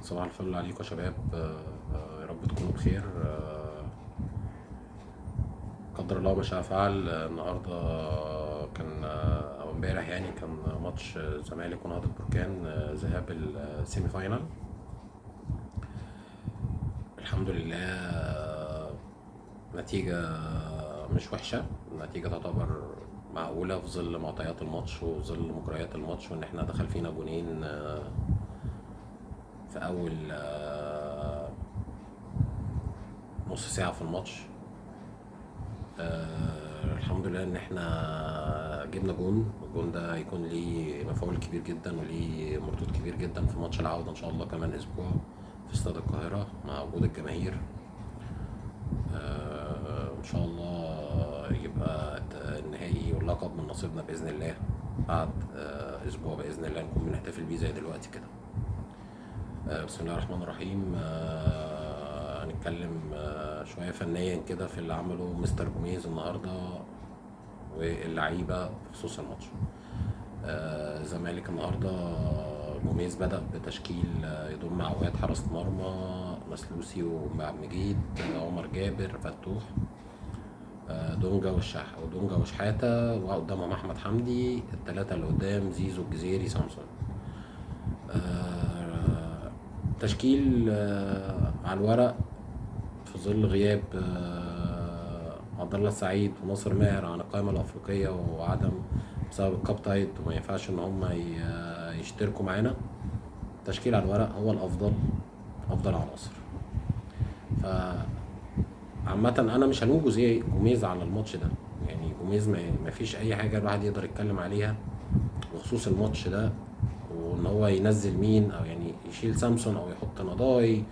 صباح الفل عليكم يا شباب. يا رب تكونوا بخير. قدر الله ما شاء فعل. النهارده كان او امبارح يعني كان ماتش الزمالك ونهضة بركان، ذهاب ال semi final. الحمد لله، نتيجة مش وحشة، نتيجة تعتبر معقولة في ظل معطيات الماتش وفي ظل مجريات الماتش، وان احنا دخل فينا جونين في اول نص ساعة في الماتش. الحمد لله ان احنا جبنا جون، الجون ده هيكون ليه مفعول كبير جدا وليه مردود كبير جدا في ماتش العودة ان شاء الله كمان اسبوع في استاد القاهرة مع وجود الجماهير. ان شاء الله يبقى النهائي واللقب من نصيبنا باذن الله بعد اسبوع باذن الله نكون بنحتفل بيه زي دلوقتي كده. بسم الله الرحمن الرحيم. هنتكلم شوية فنيا كده في اللي عمله مستر جوميز النهارده واللعيبة بخصوص الماتش. الزمالك النهارده جوميز بدأ بتشكيل يضم عواد حراسة مرمى، مسلوسي وعبد المجيد، عمر جابر، فتوح، دونجا والشح ودونجا وشحاتة، وقدامهم أحمد حمدي، التلاتة اللي قدام زيزو الجزيري سامسون. تشكيل على الورق في ظل غياب عبد الله السعيد وناصر ماهر عن القائمة الأفريقية وعدم بسبب ال cup tied وما ينفعش إن هم يشتركوا معانا. تشكيل على الورق هو الأفضل، أفضل عناصر. ف عامة أنا مش هلوم جوميز على الماتش ده، يعني جوميز ما فيش أي حاجة الواحد يقدر يتكلم عليها بخصوص الماتش ده، وإن هو ينزل مين أو يعني يشيل سامسون أو يحط نضاي.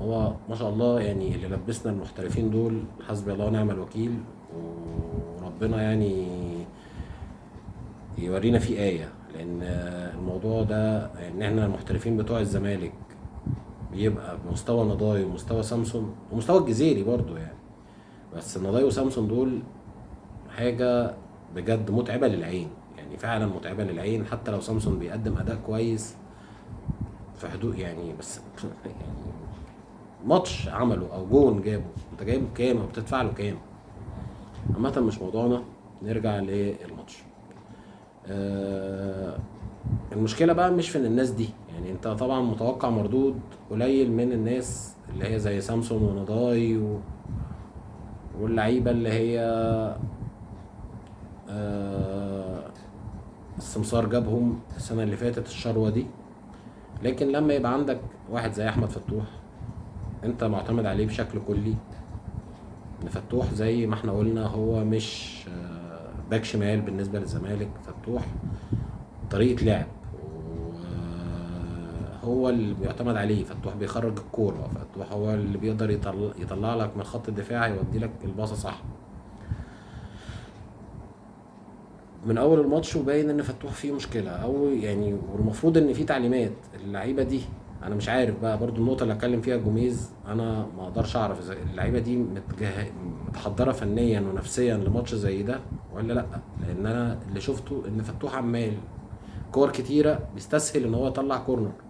هو ما شاء الله يعني اللي لبسنا المحترفين دول حسبي الله ونعم الوكيل، وربنا يعني يورينا فيه آية، لأن الموضوع ده إن إحنا المحترفين بتوع الزمالك بيبقى بمستوى نضاي ومستوى سامسون ومستوى الجزيري برضو يعني، بس نضاي وسامسون دول حاجة بجد متعبة للعين، يعني فعلا متعبة للعين. حتى لو سامسون بيقدم أداء كويس في حدود يعني، بس يعني ماتش عمله أو جون جابه، أنت جايبه بكام أو بتدفع له كام؟ عامة مش موضوعنا، نرجع للماتش. المشكلة بقى مش في الناس دي، يعني انت طبعا متوقع مردود قليل من الناس اللي هي زي سامسون ونضاي واللعيبة اللي هي السمسار جابهم السنة اللي فاتت الشروة دي. لكن لما يبقى عندك واحد زي أحمد فتوح انت معتمد عليه بشكل كلي، ان فتوح زي ما احنا قلنا هو مش باك شمال بالنسبة للزمالك، فتوح طريقة لعب هو اللي بيعتمد عليه. فتوح بيخرج الكورة، فتوح هو اللي بيقدر يطلع لك من خط الدفاع، يودي لك الباصة صح. من اول الماتش وباين ان فتوح فيه مشكلة، او يعني والمفروض ان في تعليمات اللعيبة دي. انا مش عارف بقى برضو النقطة اللي اتكلم فيها جوميز، انا ما اقدرش اعرف اذا اللعيبة دي متحضرة فنيا ونفسيا لماتش زي ده ولا لا، لان انا اللي شفته ان فتوح عمال كور كتيرة بيستسهل ان هو يطلع corner.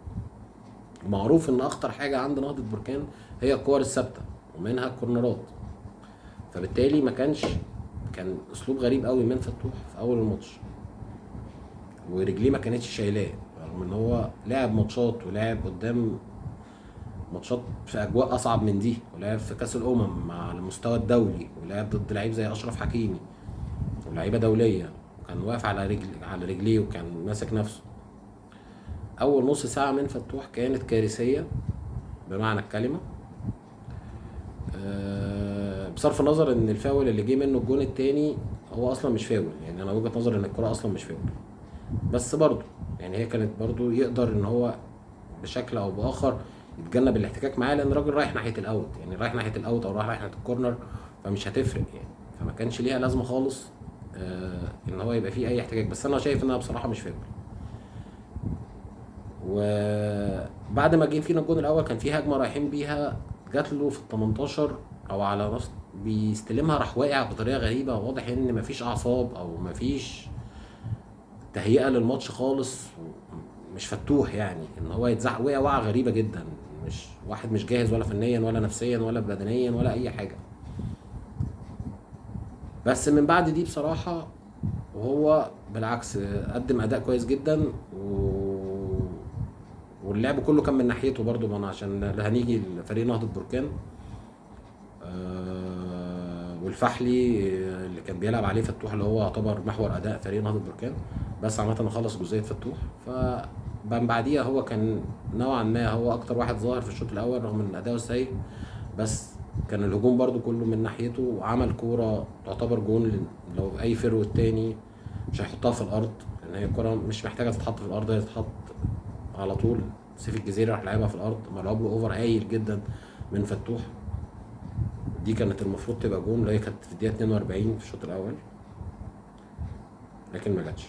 معروف ان اخطر حاجة عند نهضة بركان هي الكور الثابتة ومنها الكورنرات، فبالتالي ما كانش، كان اسلوب غريب قوي من فتوح في اول الماتش، ورجليه ما كانتش شايلاه، رغم ان هو لعب ماتشات ولعب قدام ماتشات في اجواء اصعب من دي، ولعب في كاس الامم مع المستوى الدولي، ولعب ضد لعيب زي اشرف حكيمي ولعيبة دولية، وكان واقف على رجليه وكان ماسك نفسه. اول نص ساعة من فتوح كانت كارثية بمعنى الكلمة. بصرف النظر ان الفاول اللي جه منه الجون التاني هو اصلا مش فاول، يعني انا وجهه نظري ان الكره اصلا مش فاول، بس برضو يعني هي كانت برضو يقدر ان هو بشكل او باخر يتجنب الاحتكاك معاه، لان الراجل رايح ناحية ال out، يعني رايح ناحية ال out او رايح ناحية ال corner، فمش هتفرق يعني، فما كانش ليها لازمه خالص ان هو يبقى فيه اي احتكاك. بس انا شايف انها بصراحة مش فاول. وبعد ما جه فينا الجون الاول كان في هجمة رايحين بيها جات له في ال 18 او على راس بيستلمها، راح واقع بطريقة غريبة، واضح ان مفيش اعصاب او مفيش تهيئة للماتش خالص. مش فتوح يعني ان هو يتزحلق، وقع وقعه غريبة جدا، مش واحد مش جاهز ولا فنيا ولا نفسيا ولا بدنيا ولا اي حاجة. بس من بعد دي بصراحة وهو بالعكس قدم اداء كويس جدا، واللعب كله كان من ناحيته برضو، ما انا عشان هنيجي لفريق نهضة بركان. والفحلي اللي كان بيلعب عليه فتوح اللي هو يعتبر محور اداء فريق نهضة بركان. بس عامة خلص جزئية فتوح، فمن بعديها هو كان نوعا ما هو اكتر واحد ظاهر في الشوط الاول رغم ان اداؤه سيء، بس كان الهجوم برضو كله من ناحيته، وعمل كورة تعتبر جون لو اي forward تاني مش هيحطها في الارض، لان هي الكورة مش محتاجه تتحط في الارض، هي تتحط على طول. سيف الجزيري راح لعبها في الارض، ملعوب له over هايل جدا من فتوح، دي كانت المفروض تبقى جون اللي هي كانت في الدقيقة 42 في الشوط الاول، لكن ما جاتش.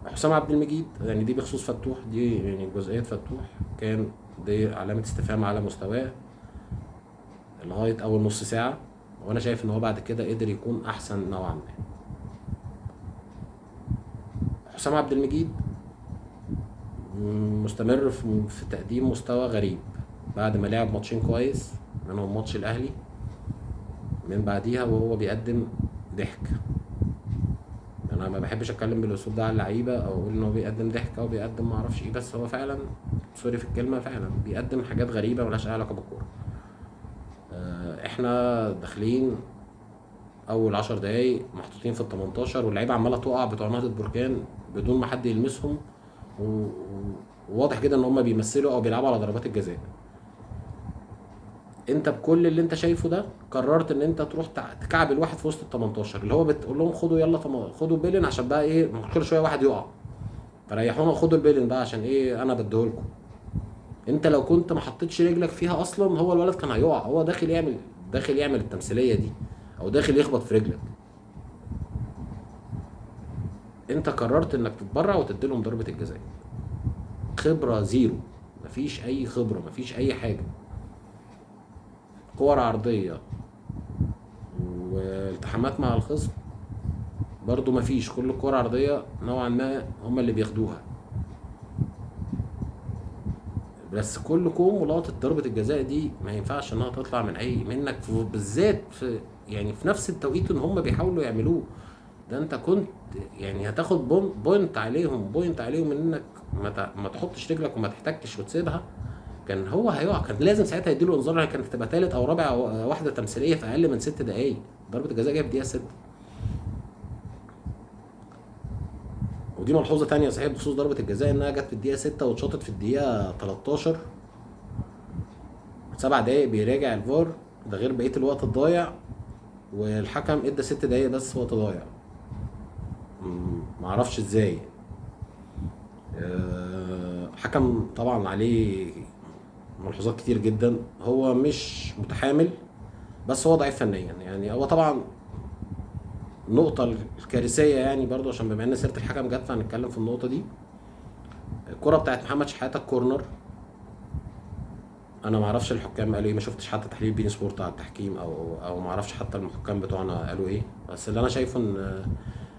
حسام عبد المجيد يعني دي بخصوص فتوح، دي يعني جزئية فتوح كان دي علامة استفهام على مستواه لغاية اول نص ساعة، وانا شايف ان هو بعد كده قدر يكون احسن نوعا ما. حسام عبد المجيد مستمر في تقديم مستوى غريب بعد ما لعب ماتشين كويس منهم ماتش الاهلي، من بعديها وهو بيقدم ضحك. انا ما بحبش اتكلم بالاسلوب ده على اللعيبة او اقول ان هو بيقدم ضحك او بيقدم ما اعرفش ايه، بس هو فعلا sorry في الكلمة فعلا بيقدم حاجات غريبة ملهاش اي علاقة بالكورة. احنا داخلين اول 10 دقايق محطوطين في ال18 واللعيبة عماله تقع بتوع نهضة بركان بدون ما حد يلمسهم، وواضح جدا ان هم بيمثلوا او بيلعبوا على ضربات الجزاء. انت بكل اللي انت شايفه ده قررت ان انت تروح تكعبل واحد في وسط ال18 اللي هو بتقول لهم خدوا يلا خدوا بيلن عشان بقى ايه كل شوية واحد يقع، فريحونا خدوا البيلن بقى عشان ايه انا بديهولكم. انت لو كنت ما حطيتش رجلك فيها اصلا هو الولد كان هيقع، هو داخل يعمل التمثيلية دي او داخل يخبط في رجلك. انت قررت انك تتبرع وتدي لهم ضربه الجزاء. خبره zero، مفيش اي خبره، مفيش اي حاجة. كور عرضية والتحامات مع الخصم برضو مفيش، كل الكور عرضية نوعا ما هما اللي بياخدوها، بس كل كوم ولقطه ضربه الجزاء دي ما ينفعش انها تطلع من اي منك، بالذات في يعني في نفس التوقيت ان هم بيحاولوا يعملوه ده. انت كنت يعني هتاخد point عليهم، point عليهم انك ما تحطش رجلك وما تحتكش وتسيبها، كان هو هيقع، كان لازم ساعتها يديله انذار، كانت تبقى ثالث او رابع واحدة تمثيلية في اقل من 6 دقائق. ضربه الجزاء جاية في دقيقة 6. ودي ملحوظة ثانية صحيح بخصوص ضربه الجزاء، انها جت في الدقيقة 6 واتشاطت في الدقيقة 13، 7 دقائق بيراجع الفار، ده غير بقية الوقت الضايع، والحكم ادى 6 دقائق بس وقت ضايع، معرفش ازاي. حكم طبعا عليه ملحوظات كتير جدا، هو مش متحامل بس هو ضعيف فنيا يعني. هو طبعا النقطة الكارثية يعني برضو عشان بما ان سيرة الحكم جت فهنتكلم في النقطة دي، الكرة بتاعت محمد شحاتة ال corner، انا معرفش الحكام قالوا ايه، ما شفتش حتى تحليل بين سبورت على التحكيم او معرفش حتى الحكام بتوعنا قالوا ايه، بس اللي انا شايفه ان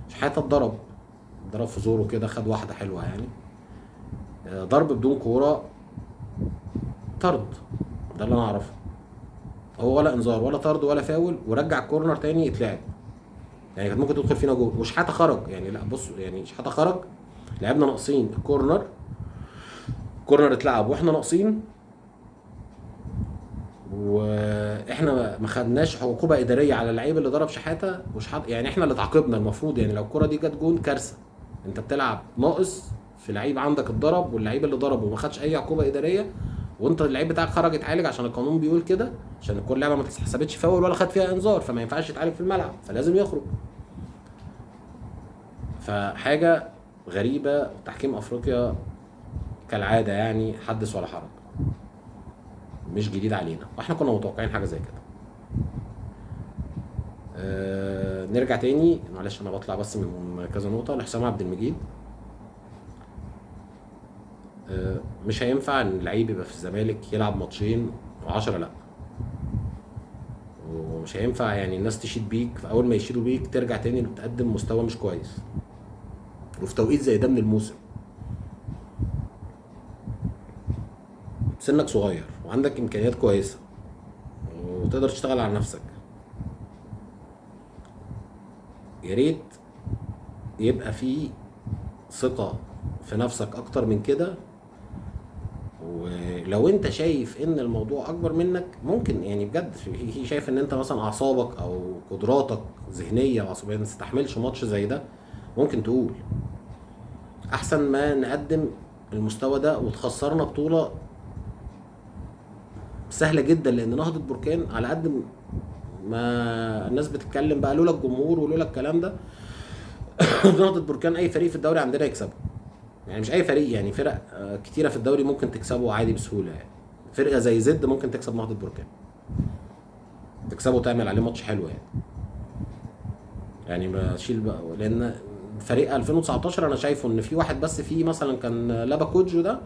شحاتة اتضرب في زوره كده، خد واحدة حلوة يعني، ضرب بدون كورة طرد، ده اللي انا اعرفه، هو ولا انذار ولا طرد ولا فاول، ورجع ال corner تاني يتلعب، يعني كانت ممكن تدخل فينا جول. وشحاته خرج يعني، لا بص يعني شحاته خرج، لعبنا ناقصين ال corner، corner اتلعب واحنا ناقصين، واحنا ما خدناش عقوبه ادارية على اللعيب اللي ضرب شحاته وشحاته، يعني احنا اللي تعاقبنا المفروض. يعني لو الكره دي جت جون كارثة، انت بتلعب ناقص في لعيب عندك اتضرب، واللعيب اللي ضربه ما خدش اي عقوبه ادارية، وانت اللعيب بتاعك خرج يتعالج عشان القانون بيقول كده، عشان كل لعبه ما تتحسبتش فاول ولا خد فيها انذار، فما ينفعش يتعالج في الملعب فلازم يخرج. فحاجه غريبة، وتحكيم افريقيا كالعادة يعني حدث ولا حرج، مش جديد علينا، واحنا كنا متوقعين حاجة زي كده. نرجع تاني، معلش انا بطلع بس من كذا نقطة، لحسام عبد المجيد. مش هينفع ان اللعيب يبقى في الزمالك يلعب ماتشين و10 لا، ومش هينفع يعني الناس تشيد بيك، فاول ما يشيدوا بيك ترجع تاني تقدم مستوى مش كويس. وفي توقيت زي ده من الموسم. سنك صغير وعندك امكانيات كويسة وتقدر تشتغل على نفسك. يا ريت يبقى في ثقة في نفسك اكتر من كده. ولو انت شايف ان الموضوع اكبر منك، ممكن يعني بجد في شايف ان انت مثلا اعصابك او قدراتك ذهنية وعصبيه ما تستحملش ماتش زي ده، ممكن تقول احسن ما نقدم المستوى ده وتخسرنا بطوله سهلة جدا. لان نهضة بركان على قد ما الناس بتتكلم بقى لولا الجمهور ولولا الكلام ده نهضة بركان اي فريق في الدوري عندنا يكسبه، يعني مش اي فريق، يعني فرق كتيرة في الدوري ممكن تكسبه عادي بسهولة. يعني فرقه زي زد ممكن تكسب نهضة بركان، تكسبه وتعمل عليه ماتش حلو يعني بشيل بقى. لان فريق 2019 انا شايفه ان في واحد بس فيه مثلا كان لابا كوجو ده،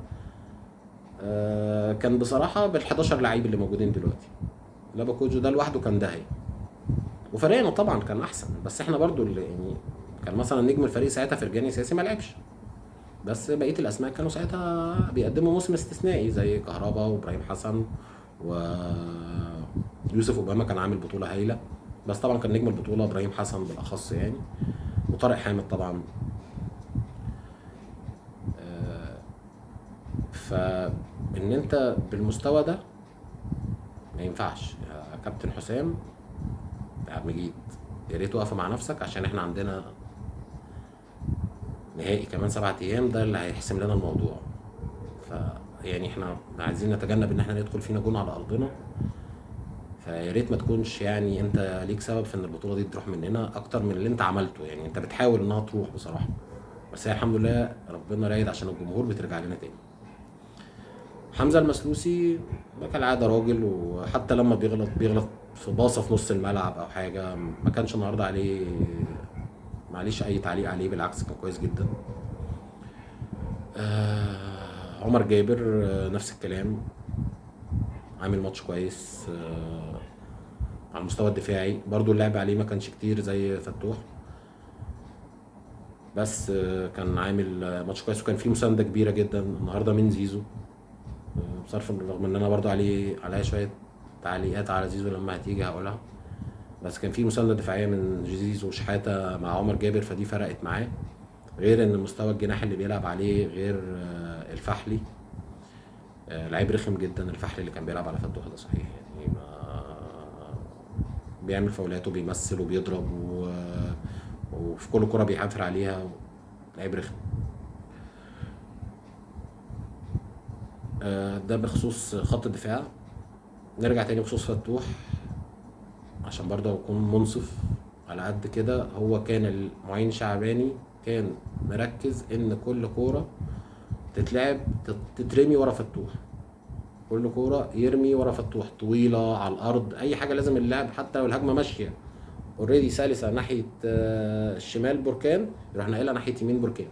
كان بصراحة بال11 لعيب اللي موجودين دلوقتي، لابا كوجو ده لوحده كان داهية. وفريقنا طبعا كان احسن، بس احنا برضو اللي يعني كان مثلا نجم الفريق ساعتها فرجاني ساسي ما لعبش، بس بقية الاسماء كانوا ساعتها بيقدموا موسم استثنائي زي كهربا وابراهيم حسن ويوسف اوباما كان عامل بطوله هايلة، بس طبعا كان نجم البطولة ابراهيم حسن بالاخص يعني، وطارق حامد طبعا. فان انت بالمستوى ده ما ينفعش يا كابتن حسام يا عبد المجيد، يا ريت واقفة مع نفسك عشان احنا عندنا نهائي كمان 7 ايام، ده اللي هيحسم لنا الموضوع. فيعني احنا عايزين نتجنب ان احنا ندخل فينا جون على ارضنا، فيا ريت ما تكونش يعني انت ليك سبب في ان البطولة دي تروح مننا اكتر من اللي انت عملته. يعني انت بتحاول انها تروح بصراحة، بس هي الحمد لله ربنا رايد عشان الجمهور بترجع لنا تاني. حمزة المسلوسي كالعادة راجل، وحتى لما بيغلط بيغلط في باصة في نص الملعب او حاجة، ما كانش النهارده عليه معلش اي تعليق عليه، بالعكس كان كويس جدا. عمر جابر نفس الكلام، عامل ماتش كويس على المستوى الدفاعي، برضو اللعب عليه ما كانش كتير زي فتوح، بس كان عامل ماتش كويس، وكان فيه مساندة كبيرة جدا النهارده من زيزو. بصرف رغم ان انا برضو عليا شوية تعليقات على زيزو لما هتيجي هقولها، بس كان في مساندة دفاعية من زيزو وشحاته مع عمر جابر، فدي فرقت معاه. غير ان مستوى الجناح اللي بيلعب عليه غير الفحلي، لعيب رخم جدا الفحلي اللي كان بيلعب على فتوح ده صحيح، يعني ما بيعمل فاولات وبيمثل وبيضرب وفي كل كرة بيعافر عليها، لعيب رخم. ده بخصوص خط الدفاع. نرجع تاني بخصوص فتوح عشان برضه اكون منصف على قد كده، هو كان المعين شعباني كان مركز ان كل كورة تتلعب تترمي ورا فتوح، كل كورة يرمي ورا فتوح، طويلة على الارض اي حاجة، لازم اللاعب حتى لو الهجمة ماشية already سلسه ناحية الشمال بركان يروح ناقلها ناحية يمين بركان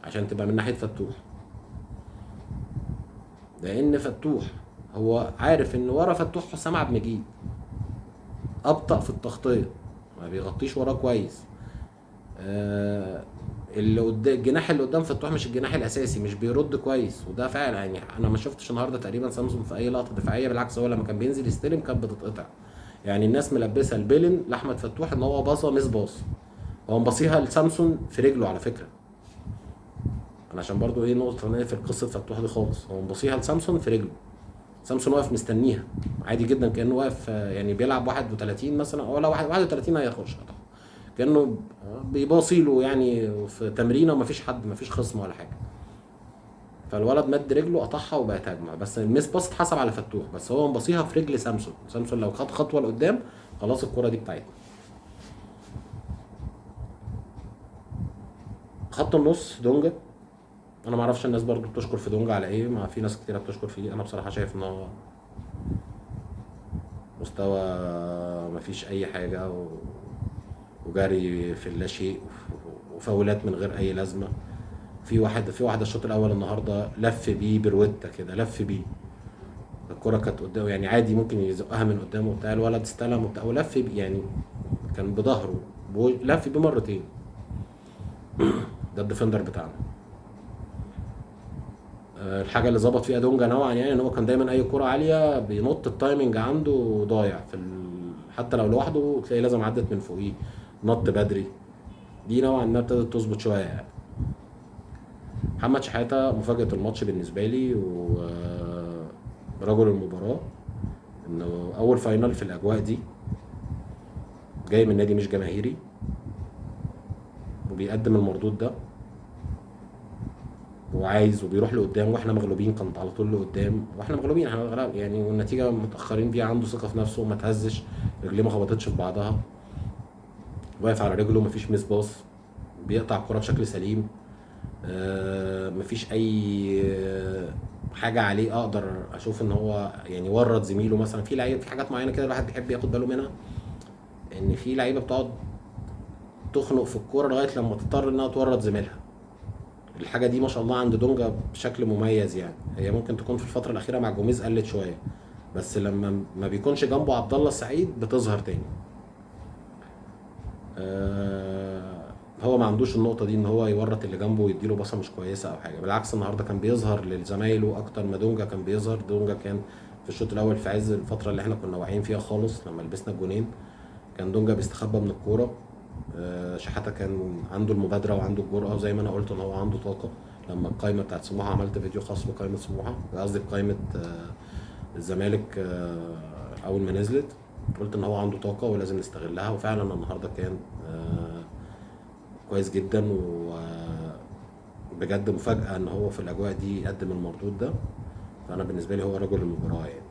عشان تبقى من ناحية فتوح، لان فتوح هو عارف ان ورا فتوح حسام عبد المجيد ابطأ في التغطية، ما بيغطيش وراه كويس. اللي قدام الجناح اللي قدام فتوح مش الجناح الاساسي، مش بيرد كويس، وده فعلا يعني انا ما شفتش النهارده تقريبا سامسون في اي لقطة دفاعية، بالعكس هو لما كان بينزل يستلم كانت بتتقطع. يعني الناس ملبسه البيلن لاحمد فتوح ان هو باصة miss pass، هو مباصيها لسامسون في رجله على فكرة. انا عشان برضو ايه نقطة نقفل قصة فتوح دي خالص، هو مباصيها لسامسون في رجله، سامسون واقف مستنيها عادي جدا، كانه واقف يعني بيلعب 31 مثلا ولا 31 هيخش، كانه بيباصي له يعني في تمرينه ومفيش حد، مفيش خصم ولا حاجة. فالولد مد رجله قطعها وبقت هجمة، بس ال miss pass اتحسب على فتوح، بس هو مباصيها في رجل سامسون. سامسون لو خد خطوة لقدام خلاص الكره دي بتاعتنا. خط النص دونجا، انا ما اعرفش الناس برضو بتشكر في دونجا على ايه، ما في ناس كتيرة بتشكر فيه، انا بصراحة شايف ان هو مستوى ما فيش اي حاجة وجري في اللاشيء وفاولات من غير اي لازمه. في واحدة الشوط الاول النهارده لف بيه بروته كده، لف بيه الكره كانت قدامه يعني عادي ممكن يزقها من قدامه وبتاع، الولد استلم وبتاع ولف بيه يعني كان بظهره لف بيه مرتين. ده ال defender بتاعنا. الحاجة اللي ظبط فيها دونجا نوعا يعني ان هو كان دايما اي كره عالية بينط، ال timing عنده ضايع في حتى لو لوحده تلاقي لازم عدت من فوقيه، نط بدري. دي نوعا ما ابتدت تظبط شوية يعني. محمد شحاته مفاجاة الماتش بالنسبة لي ورجل المباراة، انه اول final في الاجواء دي، جاي من نادي مش جماهيري وبيقدم المردود ده، وعايز وبيروح لقدام، واحنا مغلوبين كانت على طول لقدام واحنا مغلوبين، احنا مغلوب يعني، والنتيجة متاخرين فيها. عنده ثقة في نفسه، ما تهزش، رجليه ما خبطتش في بعضها، واقف على رجله، مفيش miss pass، بيقطع الكره بشكل سليم، مفيش اي حاجة عليه اقدر اشوف ان هو يعني ورط زميله مثلا. في لعيبة في حاجات معينة كده الواحد بيحب ياخد باله منها، ان في لعيبة بتقعد تخنق في الكورة لغاية لما تضطر انها تورط زميلها. الحاجة دي ما شاء الله عند دونجا بشكل مميز يعني. هي ممكن تكون في الفترة الاخيرة مع جوميز قلت شوية، بس لما ما بيكونش جنبه عبد الله السعيد بتظهر تاني. هو ما عندوش النقطة دي ان هو يورط اللي جنبه ويديله باصة مش كويسة او حاجة. بالعكس النهارده كان بيظهر لزمايله اكتر ما دونجا كان بيظهر. دونجا كان في الشوط الاول في عز الفترة اللي احنا كنا واعيين فيها خالص لما لبسنا الجونين، كان دونجا بيستخبى من الكورة. شحاته كان عنده المبادرة وعنده الجرأة، وزي ما انا قلت ان هو عنده طاقة. لما القايمة بتاعت سموحه، عملت فيديو خاص بقايمه سموحه، قصدي بقايمه الزمالك، اول ما نزلت قلت ان هو عنده طاقة ولازم نستغلها، وفعلا النهارده كان كويس جدا، وبجد مفاجاة ان هو في الاجواء دي يقدم المردود ده. فانا بالنسبة لي هو رجل المباراة يعني.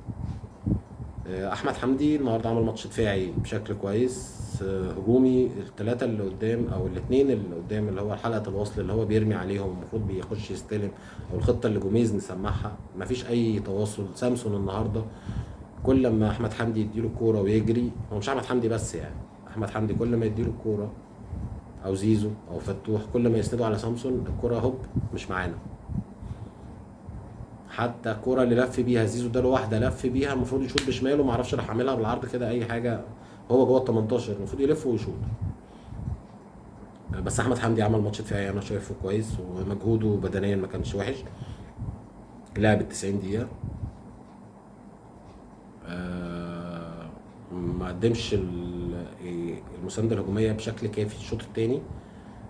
احمد حمدي النهارده عمل ماتش دفاعي بشكل كويس، هجومي. الثلاثة اللي قدام او الاثنين اللي قدام اللي هو حلقة الوصل اللي هو بيرمي عليهم، المفروض بيخش يستلم، او الخطة اللي جوميز نسمعها، مفيش اي تواصل. سامسون النهارده كل ما احمد حمدي يديله الكورة ويجري، هو مش احمد حمدي بس يعني، احمد حمدي كل ما يديله الكورة او زيزو او فتوح، كل ما يسندوا على سامسون الكورة هوب مش معانا. حتى الكورة اللي لف بيها زيزو ده لوحده لف بيها، المفروض يشوط بشماله، ما اعرفش راح عاملها بالعرض كده اي حاجة، هو جوه ال 18 المفروض يلف ويشوط. بس احمد حمدي عمل ماتش دفاعي انا شايفه كويس، ومجهوده بدنيا ما كانش وحش، لعب ال 90 دقيقة، ما قدمش المساندة الهجومية بشكل كافي الشوط الثاني،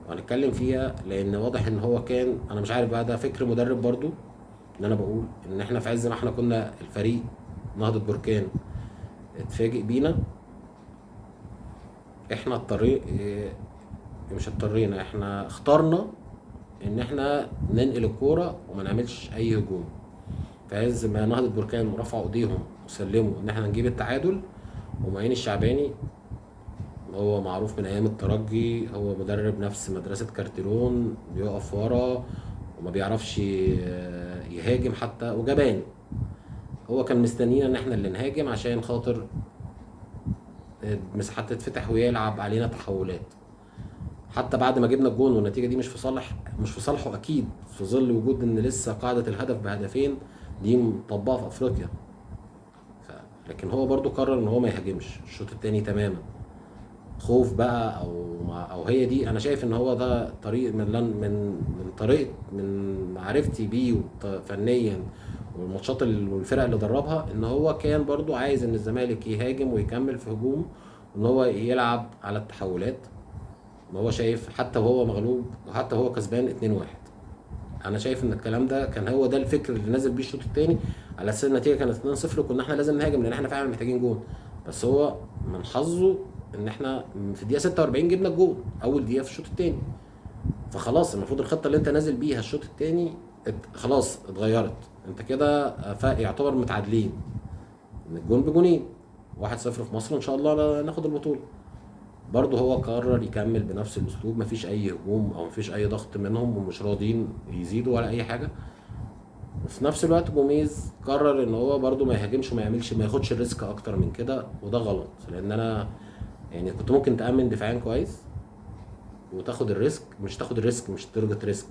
وهنتكلم فيها لان واضح ان هو كان، انا مش عارف بقى ده فكر مدرب برضو، ان انا بقول ان احنا في عز ما احنا كنا الفريق نهضة بركان اتفاجئ بينا، احنا الطريق مش اضطرينا، احنا اخترنا ان احنا ننقل الكورة وما نعملش اي هجوم. في عز ما نهضة بركان رفعوا ايديهم وسلموا ان احنا نجيب التعادل، ومعين الشعباني هو معروف من ايام الترجي، هو مدرب نفس مدرسه كارتيرون، بيقف ورا وما بيعرفش يهاجم حتى، وجبان. هو كان مستنينا ان احنا اللي نهاجم عشان خاطر المساحات تتفتح ويلعب علينا تحولات. حتى بعد ما جبنا الجون والنتيجة دي مش في صالحه اكيد، في ظل وجود ان لسه قاعدة الهدف بهدفين دي مطبقه في افريقيا، لكن هو برضو قرر ان هو ما يهاجمش الشوط الثاني تماما، خوف بقى او هي دي. انا شايف ان هو ده طريق من من من طريقه من معرفتي بيه فنيا والماتشات والفرق اللي دربها، ان هو كان برضو عايز ان الزمالك يهاجم ويكمل في هجوم، وان هو يلعب على التحولات. ما هو شايف حتى وهو مغلوب وحتى وهو كسبان 2-1، انا شايف ان الكلام ده كان هو ده الفكر اللي نازل بيه الشوط الثاني، على اساس النتيجة كانت 2-0 وكنا احنا لازم نهاجم لان احنا فعلا محتاجين جون. بس هو من حظه ان احنا في الدقيقة 46 جبنا الجون، اول دقيقة في الشوط الثاني، فخلاص المفروض الخطة اللي انت نازل بيها الشوط الثاني خلاص اتغيرت، انت كده يعتبر متعادلين، الجون بجونين، 1-0 في مصر ان شاء الله ناخد البطولة. برضه هو قرر يكمل بنفس الاسلوب، مفيش اي هجوم او مفيش اي ضغط منهم، ومش راضيين يزيدوا ولا اي حاجة. وفي نفس الوقت جوميز قرر ان هو برضه ما يهاجمش وما يعملش، ما ياخدش ال risk اكتر من كده، وده غلط، لان انا يعني كنت ممكن تامن دفاعيا كويس وتاخد ال risk، مش تاخد ال risk، مش درجه risk،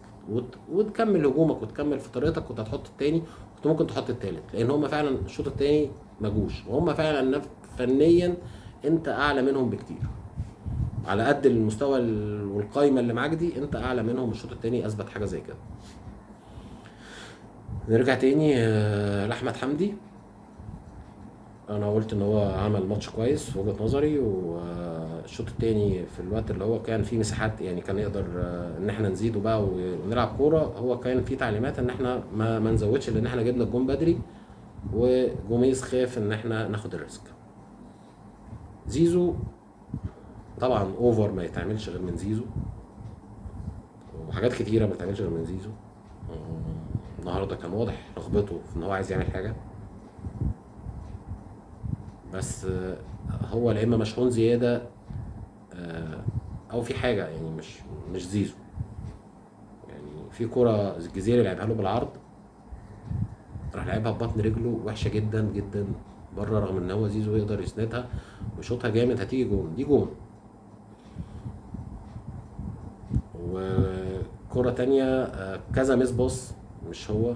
وتكمل هجومك وتكمل في طريقتك، كنت هتحط التاني، كنت ممكن تحط التالت، لان هم فعلا الشوط التاني ما جوش، وهم فعلا فنيا انت اعلى منهم بكتير. على قد المستوى والقايمه اللي معاك دي انت اعلى منهم. الشوط الثاني اثبت حاجة زي كده. نرجع تاني لاحمد حمدي. انا قلت ان هو عمل ماتش كويس في وجهه نظري، والشوط التاني في الوقت اللي هو كان فيه مساحات يعني كان يقدر ان احنا نزيده بقى ونلعب كورة. هو كان فيه تعليمات ان احنا ما نزودش لان احنا جبنا الجون بدري، وجوميز خاف ان احنا ناخد ال risk. زيزو طبعا over ما يتعملش غير من زيزو، وحاجات كتيرة ما يتعملش غير من زيزو. النهارده كان واضح رغبته في ان هو عايز يعمل حاجة، بس هو لا اما مشحون زيادة او في حاجة يعني مش زيزو. يعني في كرة الجزيري لعبها له بالعرض، راح لعبها ببطن رجله وحشة جدا جدا بره، رغم ان هو زيزو يقدر يسندها ويشوطها جامد هتيجي جون، دي جون. وكرة تانية كذا miss pass مش هو،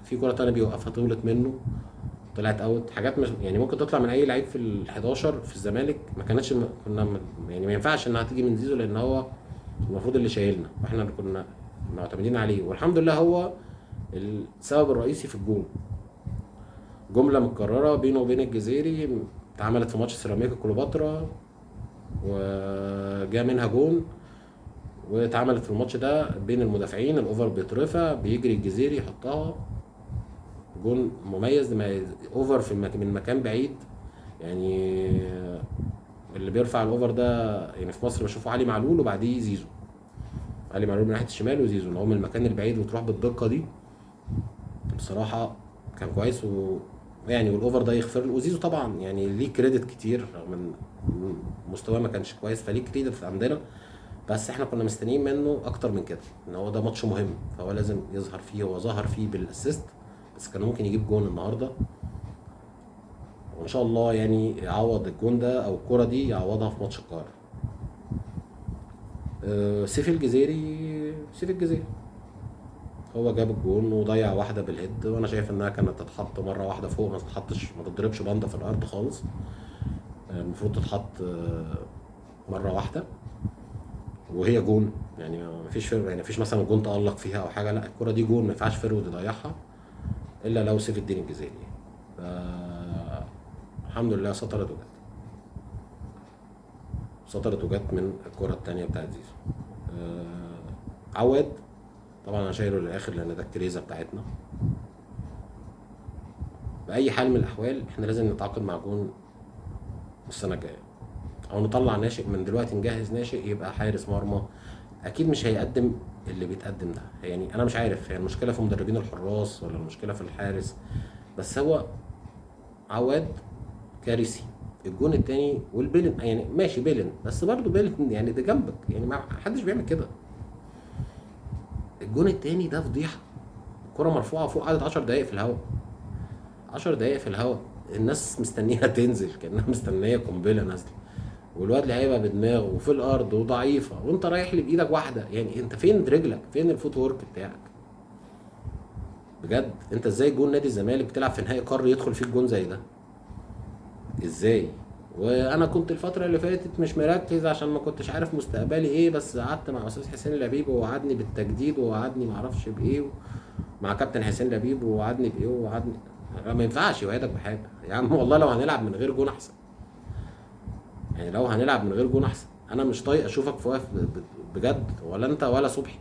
في كرة تانية بيوقفها طولت منه طلعت out. حاجات مش يعني ممكن تطلع من اي لعيب في ال 11 في الزمالك، ما كانتش كنا يعني ما ينفعش انها تيجي من زيزو، لان هو المفروض اللي شايلنا واحنا اللي كنا معتمدين عليه، والحمد لله هو السبب الرئيسي في الجون. جملة متكررة بينه وبين الجزيري اتعملت في ماتش سيراميكا كليوباترا وجا منها جون، واتعملت في الماتش ده بين المدافعين، ال over بيترفع بيجري الجزيري يحطها جون مميز، over في من مكان بعيد. يعني اللي بيرفع ال over ده يعني في مصر بشوفه علي معلول وبعديه زيزو، علي معلول من ناحية الشمال وزيزو ان هو من المكان البعيد وتروح بالدقه دي بصراحة كان كويس. ويعني وال over ده يغفر له. وزيزو طبعا يعني ليه credit كتير رغم ان مستواه ما كانش كويس، فليه credit عندنا، بس احنا كنا مستنيين منه اكتر من كده، ان هو ده ماتش مهم فهو لازم يظهر فيه. هو ظهر فيه بال assist، بس كان ممكن يجيب جون النهارده، وان شاء الله يعني يعوض الجون ده او الكرة دي يعوضها في ماتش القاهرة. سيف الجزيري، سيف الجزيري هو جاب الجون وضيع واحدة بال head، وانا شايف انها كانت تتحط مرة واحدة فوق، ما تتحطش، ما تضربش باندا في الارض خالص، المفروض تتحط مرة واحدة وهي جون. يعني ما فيش فرق، يعني ما فيش مثلا جون تألق فيها او حاجة، لا الكرة دي جون ما ينفعش forward يضيعها الا لو سيف الدين الجزيري. الحمد لله سطرت وجت، سطرت وجت من الكرة التانية بتاعت زيزو. عواد طبعا انا شايله للاخر لان ده الكريزة بتاعتنا. بأي حال من الاحوال احنا لازم نتعاقد مع جون السنة الجاية، او نطلع ناشئ من دلوقتي، نجهز ناشئ يبقى حارس مرمى. اكيد مش هيقدم اللي بيتقدم ده، يعني انا مش عارف هي المشكلة في مدربين الحراس ولا المشكلة في الحارس، بس هو عواد كارثي. الجون التاني والبيلن يعني ماشي بيلن، بس برضه بيلن يعني ده جنبك، يعني ما حدش بيعمل كده. الجون التاني ده فضيحة، الكره مرفوعة فوق، قعدت 10 دقايق في الهواء، 10 دقايق في الهواء، الناس مستنيها تنزل كانها مستنيه قنبلة نازله، والواد لعيبة بدماغه وفي الارض وضعيفه، وانت رايح لي بايدك واحدة، يعني انت فين رجلك؟ فين ال footwork بتاعك؟ بجد انت ازاي جون نادي الزمالك بتلعب في نهائي قاري يدخل فيك جون زي ده؟ ازاي؟ وانا كنت الفترة اللي فاتت مش مركز عشان ما كنتش عارف مستقبلي ايه، بس قعدت مع استاذ حسين لبيب ووعدني بالتجديد ووعدني ما اعرفش بايه، مع كابتن حسين لبيب ووعدني بايه ووعدني. ما ينفعش يوعدك بحاجة يا عم، والله لو هنلعب من غير جون احسن، يعني لو هنلعب من غير جون احسن. انا مش طايق اشوفك في واقف بجد، ولا انت ولا صبحي،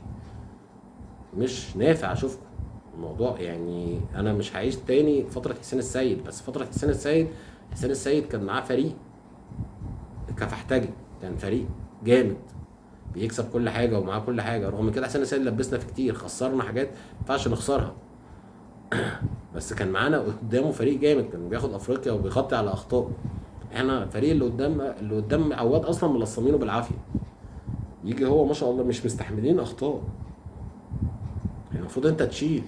مش نافع اشوفكم الموضوع. يعني انا مش هعيش تاني فترة حسين السيد، بس فترة حسين السيد، حسين السيد كان معاه فريق كفحتاجي، كان فريق جامد بيكسب كل حاجة ومعاه كل حاجة، رغم كده حسين السيد لبسنا في كتير، خسرنا حاجات ما ينفعش نخسرها، بس كان معانا قدامه فريق جامد، كان بياخد افريقيا وبيغطي على اخطائه. احنا الفريق اللي قدام عواد اصلا ملصمينه بالعافية، يجي هو ما شاء الله مش مستحملين اخطاء، يعني المفروض انت تشيل.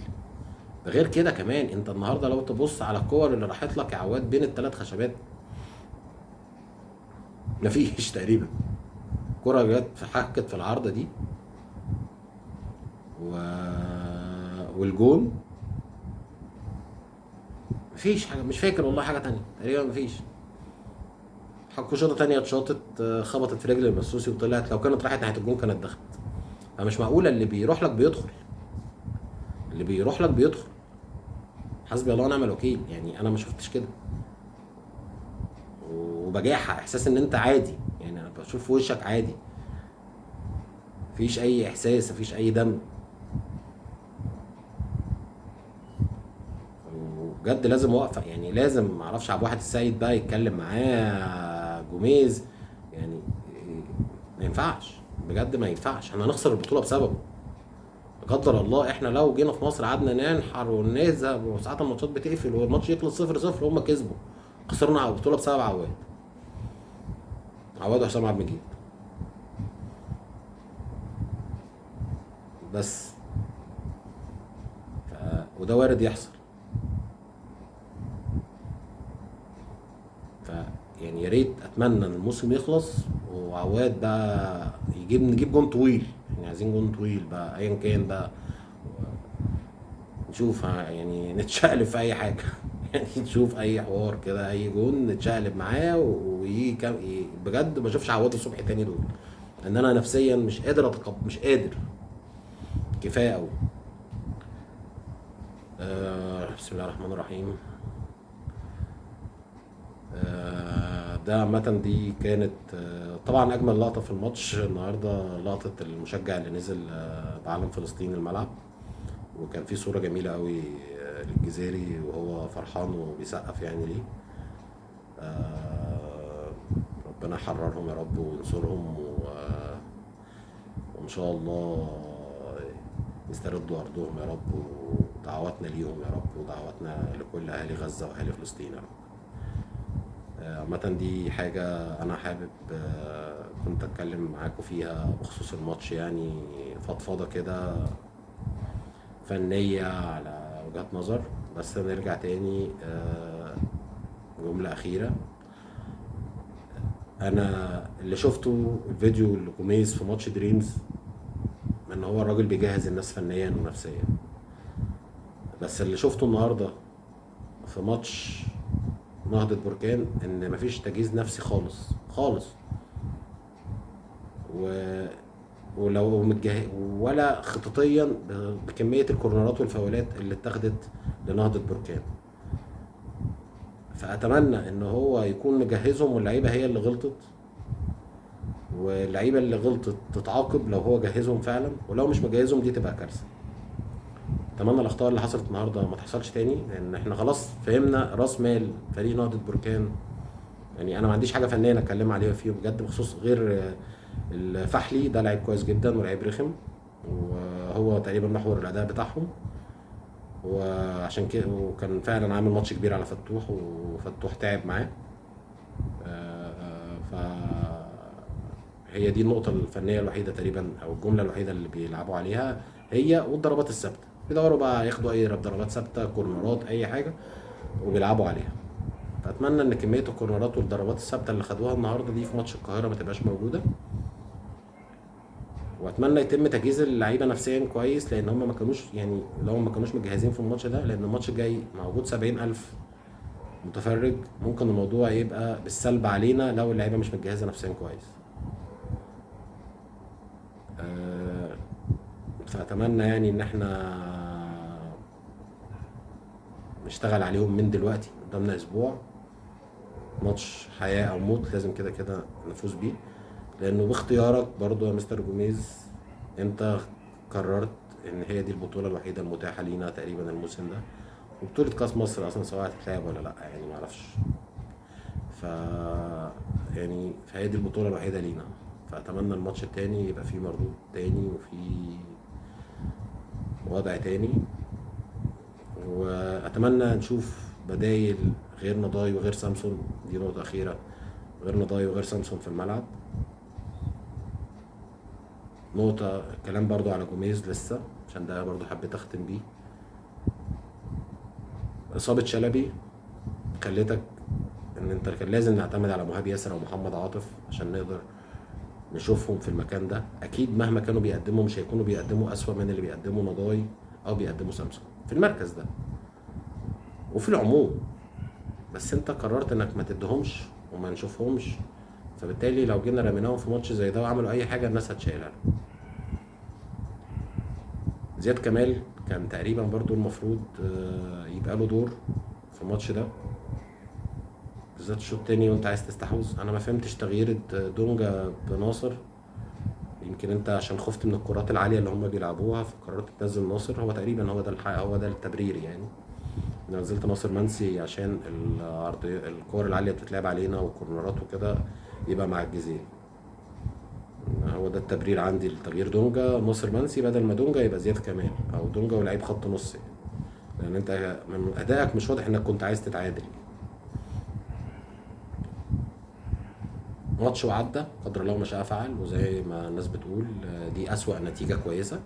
غير كده كمان انت النهارده لو تبص على الكور اللي راحت لك يا عواد بين الثلاث خشبات مفيش تقريبا كرة جت في حكت في العارضة دي والجون، مفيش حاجة، مش فاكر والله حاجة تانية تقريبا، مفيش. شوطه تانية اتشاطت، خبطت في رجل المسوسي وطلعت، لو كانت راحت ناحية الجون كانت دخلت. فمش معقولة اللي بيروح لك بيدخل، اللي بيروح لك بيدخل. حسبي الله ونعم الوكيل، يعني انا ما شفتش كده. وبجاحه، احساس ان انت عادي، يعني انا بشوف وشك عادي، مفيش اي احساس، مفيش اي دم. وبجد لازم وقفه، يعني لازم معرفش عبد الواحد السيد بقى يتكلم معاه جوميز، يعني ما ينفعش بجد، ما ينفعش. احنا هنخسر البطولة بسببه لا قدر الله. احنا لو جينا في مصر قعدنا ننحر ونذهب، وساعات الماتشات بتقفل والماتش يخلص 0-0 وهم كسبوا، خسرنا على البطولة بسبب عواد، عواد وحسام عبد المجيد. بس وده وارد يحصل. ف يعني يا ريت، اتمنى ان الموسم يخلص وعواد بقى نجيب جون طويل، يعني عايزين جون طويل بقى ايا كان بقى، نشوف يعني نتشقلب في اي حاجة يعني نشوف اي حوار كده، اي جون نتشقلب معاه ويجي بجد ما اشوفش عواد الصبح تاني دول، لان انا نفسيا مش قادر اتقبل، مش قادر، كفاية قوي. بسم الله الرحمن الرحيم. ده عامة دي كانت طبعا أجمل لقطة في الماتش النهاردة، لقطة المشجع اللي نزل بعلم فلسطين الملعب، وكان في صورة جميلة قوي للجزيري وهو فرحان وبيسقف يعني ليه. ربنا يحررهم يا رب وينصرهم، وإن شاء الله يستردوا أرضهم يا رب، ودعواتنا ليهم يا رب، ودعواتنا لكل أهالي غزة وأهالي فلسطين يا رب. عامة دي حاجة أنا حابب كنت أتكلم معاكم فيها بخصوص الماتش، يعني فضفضة كده فنية على وجهة نظر. بس نرجع تاني جملة أخيرة. أنا اللي شفته الفيديو اللي جوميز في ماتش دريمز، إن هو الراجل بيجهز الناس فنيا ونفسيا، بس اللي شفته النهاردة في ماتش نهضة بركان ان مفيش تجهيز نفسي خالص خالص، ولو ولا خططيا بكمية الكورنرات والفاولات اللي اتخذت لنهضة بركان. فأتمنى ان هو يكون مجهزهم، واللعيبة هي اللي غلطت، واللعيبة اللي غلطت تتعاقب لو هو جهزهم فعلا، ولو مش مجهزهم دي تبقى كارثة. اتمنى الاخطاء اللي حصلت النهارده ما تحصلش تاني، لان احنا خلاص فهمنا راس مال فريق نهضة بركان. يعني انا ما عنديش حاجة فنية اتكلم عليها فيه بجد بخصوص غير الفحلي، ده لعيب كويس جدا ولعيب رخم، وهو تقريبا محور الاداء بتاعهم، وعشان كده وكان فعلا عامل ماتش كبير على فتوح، وفتوح تعب معاه. ف هي دي النقطة الفنية الوحيدة تقريبا، او الجملة الوحيدة اللي بيلعبوا عليها هي، والضربات الثابتة. بيدوروا بقى ياخدوا اي ضربات ثابتة، كورنرات، اي حاجة، وبيلعبوا عليها. فاتمنى ان كمية الكورنرات والضربات الثابتة اللي خدوها النهارده دي في ماتش القاهرة ما تبقاش موجودة، واتمنى يتم تجهيز اللعيبة نفسيا كويس، لان هم ما كانوش، يعني لو ما كانوش متجهزين في الماتش ده، لان الماتش الجاي موجود 70,000 متفرج، ممكن الموضوع يبقى بالسلب علينا لو اللعيبة مش متجهزه نفسيا كويس. فاتمنى يعني ان احنا نشتغل عليهم من دلوقتي، قدامنا اسبوع ماتش حياة او موت، لازم كده كده نفوز بيه، لانه باختيارك برضو يا مستر جوميز انت قررت ان هي دي البطولة الوحيدة المتاحة لينا تقريبا الموسم ده، وبطولة كاس مصر اصلا سواء هتتلعب ولا لا يعني ما اعرفش، ف يعني فهي دي البطولة الوحيدة لينا. فاتمنى الماتش التاني يبقى فيه مردود تاني وفيه وضع تاني، واتمنى نشوف بدايل غير نضاي وغير سامسون، دي نقطة أخيرة، غير نضاي وغير سامسون في الملعب. نقطة الكلام برضو على جوميز لسه، عشان ده برضو حبيت أختم بيه. إصابة شلبي خلتك إن أنت كان لازم نعتمد على مهاب ياسر ومحمد عاطف عشان نقدر نشوفهم في المكان ده. أكيد مهما كانوا بيقدموا مش هيكونوا بيقدموا أسوأ من اللي بيقدموا نضاي أو بيقدموا سامسون في المركز ده وفي العموم، بس أنت قررت إنك ما تدهمش وما نشوفهمش، فبالتالي لو جينا رميناهم في ماتش زي ده وعملوا اي حاجة الناس هتشيلها لهم. زياد كمال كان تقريبا برضو المفروض يبقى له دور في الماتش ده، بالذات الشوط التاني وانت عايز تستحوذ. انا ما فهمتش تغيير دونجا بناصر، يمكن انت عشان خفت من الكرات العالية اللي هم بيلعبوها فقررت تنزل ناصر. هو تقريبا هو ده الحق، هو ده التبرير يعني. انا نزلت ناصر منسي عشان العرضية، الكور العالية بتتلعب علينا والكورنرات وكده، يبقى مع الجزيري. هو ده التبرير عندي لتغيير دونجا ناصر منسي، بدل ما دونجا يبقى زياد كمال، او دونجا ولعيب خط نص يعني. لان انت من ادائك مش واضح انك كنت عايز تتعادل. ماتش وعدى قدر الله ما شاء فعل، وزي ما الناس بتقول دي اسوأ نتيجة كويسة.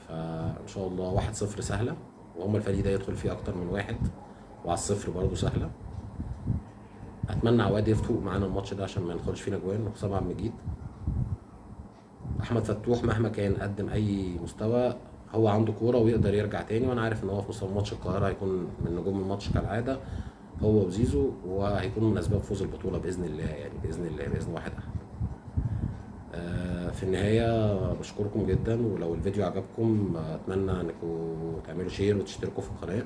فان شاء الله 1-0 سهلة، وهم الفريق ده يدخل فيه اكتر من واحد، وعلى الصفر برضه سهلة. اتمنى عواد يفوق معانا الماتش ده عشان ما يدخلش فينا جوان. وحسام عبد المجيد، احمد فتوح مهما كان قدم اي مستوى هو عنده كورة ويقدر يرجع تاني، وانا عارف ان هو في مستوى ماتش القاهرة هيكون من نجوم الماتش كالعادة هو وزيزو، وهيكون من اسباب فوز البطولة باذن الله، يعني باذن الله، باذن واحد احد. في النهاية بشكركم جدا، ولو الفيديو عجبكم اتمنى انكم تعملوا share وتشتركوا في القناة،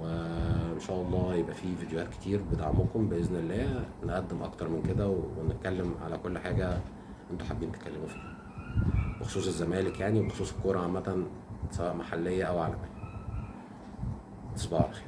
وان شاء الله يبقى في فيديوهات كتير بدعمكم باذن الله، نقدم اكتر من كده ونتكلم على كل حاجة انتوا حابين تتكلموا فيها بخصوص الزمالك يعني، وبخصوص الكورة عامة سواء محليه او عالمية. تصبحوا على خير.